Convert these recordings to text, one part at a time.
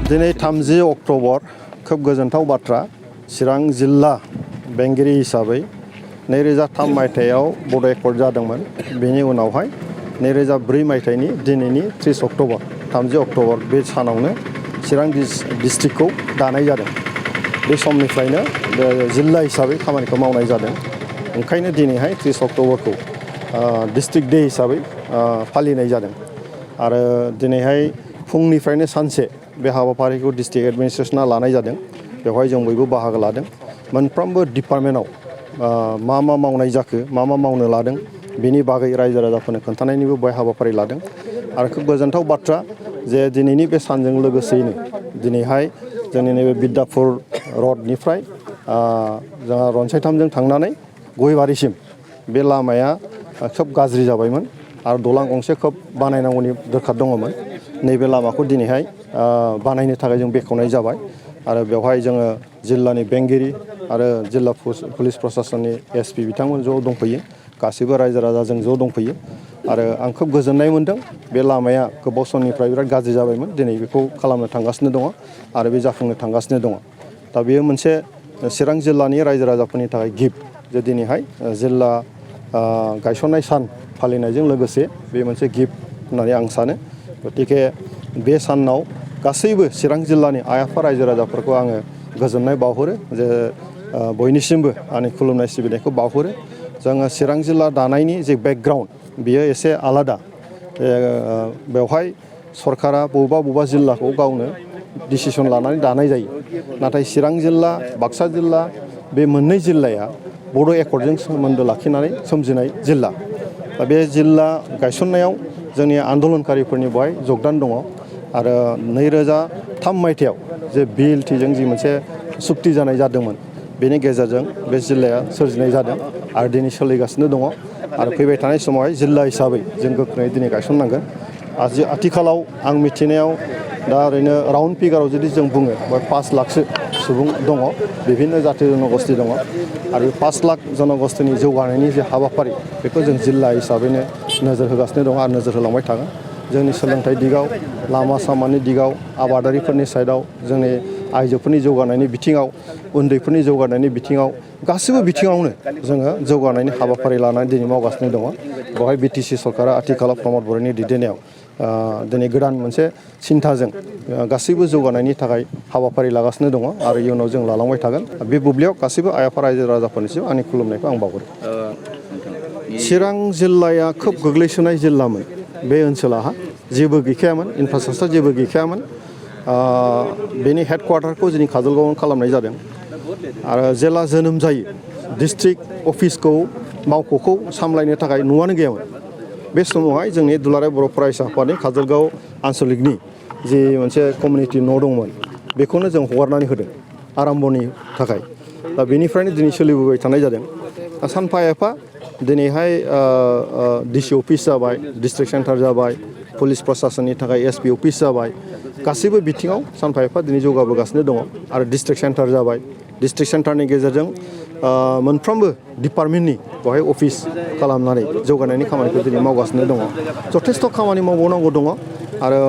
दिनै 30 अक्ट'बर खोब गोजोनथाव बाथ्रा चिरां जिल्ला बेंगिरि हिसाबै 2003 मायथाइयाव बड' एकर्ड जादोंमोन। बेनि उनावहाय 2004 मायथाइनि दिनैनि 30 अक्ट'बर 30 अक्ट'बर बे सानावनो चिरां डिस्ट्रिक्टखौ दानाय जादों। बे समनिफ्रायनो जिल्ला हिसाबै खामानिखौ मावनाय जादों। ओंखायनो दिनैहाय 30 अक्ट'बरखौ डिस्ट्रिक्ट डे हिसाबै फालिनाय जादों। आरो दिनैहाय फुंनिफ्रायनो सानसे बे हाबाफारिखौ डिस्ट्रिक्ट एडमिनिस्ट्रेसना लानाय जादों। बेवहाय जों बयबो बाहागो लादों। मोनफ्रोमबो डिपार्टमेन्टआव मा मावनाय जाखो, मा मावनो लादों, बेनि बागै रायजो राजाफोरनो खोन्थानायनिबो बेवहाय हाबाफारि लादों। आरो खोब गोजोनथाव बाथ्रा जे दिनैनि बे सानजों लोगोसेयैनो दिनैहाय जोंनि नैबे बिद्यापुर रडनिफ्राय जोंहा रनसायथामजों थांनानै गयबारिसिम बे लामाया खोब गाज्रि जाबायमोन आरो दालां गंसे खोब बानायनांगौनि दरखार दङमोन। नैबे लामाखौ दिनैहाय बानायनो थाखाय जों बेखेवनाय जाबाय। आरो बेवहाय जोङो जिल्लानि बेंगिरि आरो जिल्ला पुलिस प्रसासननि एसपि बिथांमोन ज' दंफैयो। गासैबो रायजो राजाजों ज' दंफैयो। आरो आं खोब गोजोननाय मोन्दों। बे लामाया गोबाव समनिफ्राय बिराद गाज्रि जाबायमोन। दिनै बेखौ खालामनो थांगासिनो दङ आरो बे जाफुंनो थांगासिनो दङ। दा बेयो मोनसे चिरां जिल्लानि रायजो राजाफोरनि थाखाय गिफ्ट जे दिनैहाय जिल्ला गायसननाय सान फालिनायजों लोगोसे बे मोनसे गिफ्ट होननानै आं सानो। गतिके बे सानाव गासैबो चिरां जिल्लानि आइ आफा रायजो राजाफोरखौ आङो गोजोननाय बावहरो जे बयनिसिमबो आंनि खुलुमनाय सिबिनायखौ बावहरो। जोङो चिरां जिल्ला दानायनि जे बेकग्राउन्ड बियो एसे आलादा। बेवहाय सरकारा बबेबा जिल्लाखौ गावनो डिसिसन लानानै दानाय जायो। नाथाय चिरां जिल्ला, बाक्सा जिल्ला बे मोननै जिल्लाया बड' एकर्डजों सोमोन्दो लाखिनानै सोमजिनाय जिल्ला। दा बे जिल्ला गायसननायाव जोंनि आन्दलनकारिफोरनि बेवहाय जगदान दङ। आरो 2003 मायथाइयाव जे बिएलटिजों जि मोनसे सुक्ति जानाय जादोंमोन, बेनि गेजेरजों बे जिल्लाया सोरजिनाय जादों आरो दिनै सोलिगासिनो दङ। आरो फैबाय थानाय समावहाय जिल्ला हिसाबै जों गोख्रोङै दिनै गायसननांगोन। आथिखालाव आं मिथिनायाव दा ओरैनो राउन्ड फिगाराव जुदि जों बुङो 5 लाखसो सुबुं दङ, बिभिन्न जाथि जनगस्ति दङ। आरो 5 लाख जनगस्तिनि जौगानायनि जे हाबाफारि बेखौ जों जिल्ला हिसाबैनो नोजोर होगासिनो दङ आरो नोजोर होलांबाय थागोन। जोंनि सोलोंथाइ दिगाव, लामा सामानि दिगाव, आबादारिफोरनि साइडआव, जोंनि आइजोफोरनि जौगानायनि बिथिङाव, उन्दैफोरनि जौगानायनि बिथिङाव, गासैबो बिथिङावनो जोङो जौगानायनि हाबाफारि लानानै दिनै मावगासिनो दङ। बेवहाय बिटिसि सरकारा आथिखालाव प्रमद बर'नि दैदेननायाव दिनै गोदान मोनसे सिन्थाजों गासैबो जौगानायनि थाखाय हाबाफारि लागासिनो दङ आरो इयुनाव जों लालांबाय थागोन। बे बुब्लियाव गासैबो आइ आफा रायजो राजाफोरनिसिम आंनि खुलुमनायखौ आं बावहरो। चिरां जिल्लाया खोब गोग्लैसोनाय जिल्लामोन। बे ओनसोलाहा जेबो गैखायामोन, इनफ्रास्ट्राक्चार जेबो गैखायामोन। बेनि हेडक्वार्टारखौ जोंनि काजलगावआवनो खालामनाय जादों। आरो जेला जोनोम जायो डिस्ट्रिक्ट अफिसखौ, मावख'खौ सामलायनो थाखाय न'आनो गैयामोन। बे समावहाय जोंनि दुलाराय बर' फरायसा आफादनि काजलगाव आन्सलिकनि जि मोनसे कमिउनिटि न' दंमोन, बेखौनो जों हगारनानै होदों आराम्भनि थाखाय। दा बेनिफ्रायनो दिनै सोलिबोबाय थानाय जादों। सानफा एफा दिनैहाय डिसि अफिस जाबाय, डिस्ट्रिक्ट सेन्टार जाबाय, पुलिस प्रसासननि थाखाय एसपि अफिस जाबाय। गासैबो बिथिङाव सानफा एफा दिनै जौगाबोगासिनो दङ। आरो डिस्ट्रिक्ट सेन्टार जाबाय। डिस्ट्रिक्ट सेन्टारनि गेजेरजों मोनफ्रोमबो डिपार्टमेन्टनि बेवहाय अफिस खालामनानै जौगानायनि खामानिखौ दिनै मावगासिनो दङ। जथेस्थ' खामानि मावबावनांगौ दङ। आरो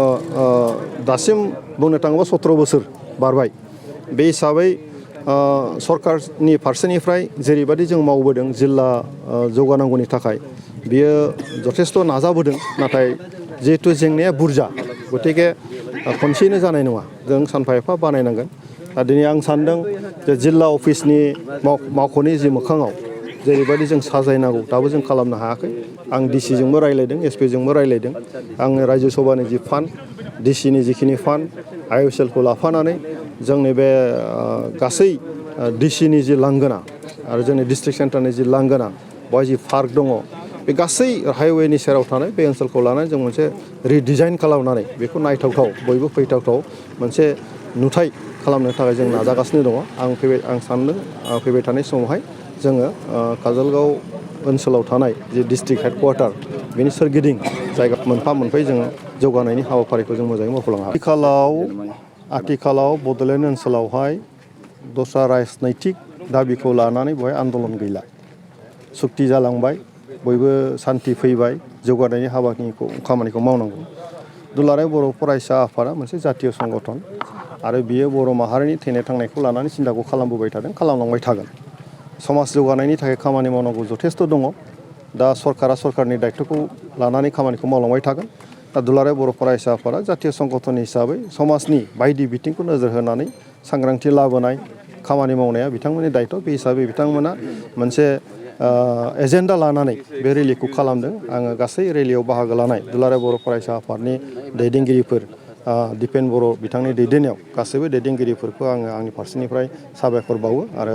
दासिम बुंनो थाङोबा 17 बोसोर बारबाय। बे हिसाबै सरकारनि फारसेनिफ्राय जेरैबायदि जों मावबोदों जिल्ला जौगानांगौनि थाखाय, बियो जथेस्थ' नाजाबोदों। नाथाय जिहेथु जेंनाया बुरजा, गतिके खनसेयैनो जानाय नङा। जों सानफा एफा बानायनांगोन। दा दिनै आं सान्दों जे जिल्ला अफिसनि मावख'नि जि मोखाङाव जेरैबायदि जों साजायनांगौ दाबो जों खालामनो हायाखै। आं डिसिजोंबो रायज्लायदों, एसपिजोंबो रायज्लायदों। आङो रायजो सभानि जि फान्ड, डिसिनि जिखिनि फान्ड, आइअएसएलखौ लाफानानै जोंनि बे गासै डिसिनि जि लांगोना आरो जोंनि डिस्ट्रिक्ट सेन्टारनि जि लांगोना, बेवहाय जि पार्क दङ, बे गासै हाइवेनि सेराव थानाय बे ओनसोलखौ लानानै जों मोनसे रिडिजाइन खालामनानै बेखौ नायथावथाव, बयबो फैथावथाव मोनसे नुथाय खालामनो थाखाय जों नाजागासिनो दङ। आं सान्दों फैबाय थानाय समावहाय जोङो काजलगाव ओनसोलाव थानाय जि डिस्ट्रिक्ट हेडक्वार्टार, बेनि सोरगिदिं जायगा मोनफा मोनफायै जोङो जौगानायनि हाबाफारिखौ जों मोजाङै मावफुंलांनो हागोन। आथिखालाव बड'लेण्ड ओनसोलावहाय दस्रा राजनैतिक दाबिखौ लानानै बेवहाय आन्दलन गैला। सुक्ति जालांबाय, बयबो सान्थि फैबाय, जौगानायनि खामानिखौ मावनांगौ। दुलाराय बर' फरायसा आफादा मोनसे जातीय संगठन आरो बियो बर' माहारिनि थैनाय थांनायखौ लानानै सिन्थाखौ खालामबोबाय थादों, खालामलांबाय थागोन। समाज जौगानायनि थाखाय खामानि मावनांगौ जथेस्थ' दङ। दा सरकारा सरकारनि दायथ'खौ लानानै खामानिखौ मावलांबाय थागोन। दा दुलाराय बर' फरायसा आफादा जातीय संगठन हिसाबै समाजनि बायदि बिथिंखौ नोजोर होनानै सांग्रांथि लाबोनाय खामानि मावनाया बिथांमोननि दायथ'। बे हिसाबै बिथांमोना मोनसे एजेन्डा लानानै बे रेलिखौ खालामदों। आङो गासै रेलियाव बाहागो लानाय दुलाराय बर' फरायसा आफादनि दैदेनगिरिफोर, दिपेन बर' बिथांनि दैदेननायाव गासैबो दैदेनगिरिफोरखौ आङो आंनि फारसेनिफ्राय साबायखर बावो आरो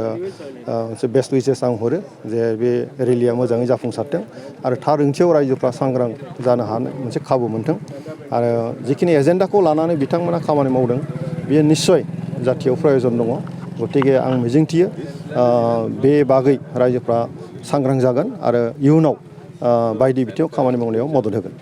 मोनसे बेस्ट उइचेस आं हरो जे बे रेलिया मोजाङै जाफुंसारथों आरो थार ओंथियाव रायजोफ्रा सांग्रां जानो हानाय मोनसे खाबु मोनथों। आरो जिखिनि एजेन्डाखौ लानानै बिथांमोना खामानि मावदों बेयो निस्सय जाथियाव प्रयजन दङ। गतिके आं मिजिंथियो बे बागै रायजोफ्रा सांग्रां जागोन आरो इयुनाव बायदि बिथिङाव खामानि मावनायाव मदद होगोन।